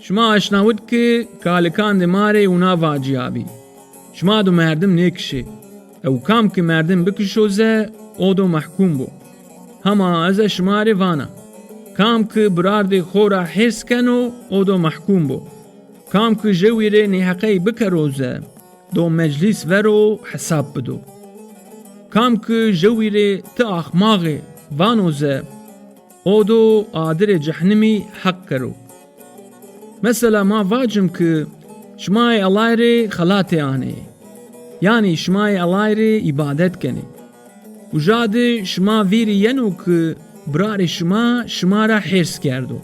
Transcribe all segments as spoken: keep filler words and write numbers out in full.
Şima aşnawit ki kalikandê ma rê wina vacîyabî: Şima do merdim nêkişê. Ew kam ki merdim bikişo ze, o do mehkûm bo. Hema eze şima rê vana: Kam ki birardê xo ra hêrs keno, o do mehkûm bo. Kam ki jewî rê nêheqey bikero ze, do meclîs vero hesab bido. Kam ki jewî rê ti axmağê vano ze, o do adirê cehnimî heq kero. Mesela ma vacim ki şima ê Ellay rê xelatê anê, yanî şima ê Ellay rê îbadet kenê. Uja di şima vîrî yeno ki birarê şima şima ra hêrs kerdo.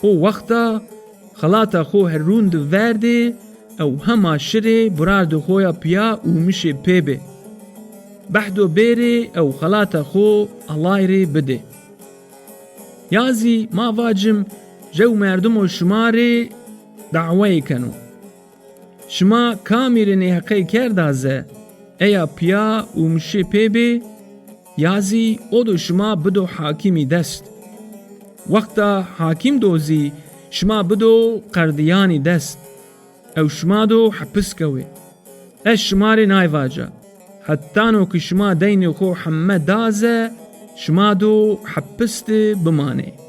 O wexta xelata xo herûn di verdê ew hema şirê birardê xo ya piya û mişê pê bê. Behdo bêrê ew xelata xo Ellay rê bidê. Ya zî ma vacim jew merdimo şima rê dawayê keno. Şima kamî rê nêheqey kerda ze, eya piya û mişê pê bê, ya zî o do şima bido hakîmî dest. Wexta hakîm do zî şima bido qerdîyanî dest. Ew şima do hepis kewê. Ez şima rê nay vaca: Hetano ki şima deynê xo heme da ze, şima do hepis di bimanê.